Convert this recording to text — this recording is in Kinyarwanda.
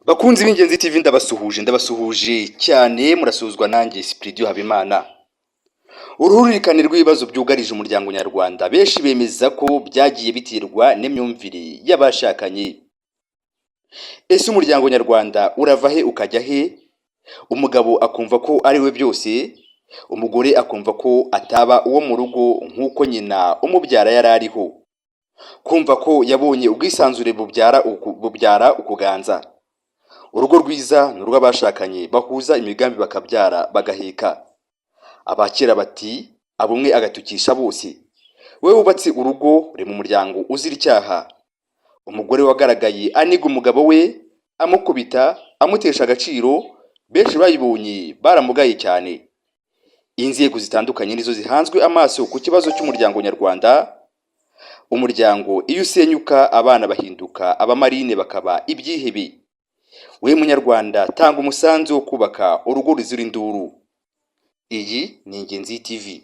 Bakunzi b'Ingenzi TV, ndabasuhuje, ndabasuhuje cyane. Murasuhuzwa nanjye Spridio Habimana. Uruhuririkane rw'ibibazo byugarije umuryango nyarwanda, benshi bemeza ko byagiye biterwa n'imyumvire y'abashakanye. Ese umuryango nyarwanda urava he ukajya he? Umugabo akumva ko ari we byose, umugore akumva ko ataba uwo mu rugo nk'uko nyina umubyara yari ariho. Kumva ko yabonye ubwisanzure bubyara ukuganza. Urugo rwiza ni urw'abashakanye bahuza imigambi, bakabyara, bagaheka. Abakera bati: "Abumwe agatukisha bose." Wowe wubatse urugo, uri mu muryango uzira icyaha. Umugore wagaragaye aniga umugabo we, amukubita, amutesha agaciro, benshi bayibonye baramugaye cyane. Inzego zitandukanye nizo zihanzwe amaso ku kibazo cy'umuryango nyarwanda. Umuryango iyo usenyuka, abana bahinduka abamarine, bakaba ibyihebe. We munyarwanda, tanga umusanzu wo kubaka urugo ruzira induru. Iyi ni Ingenzi TV.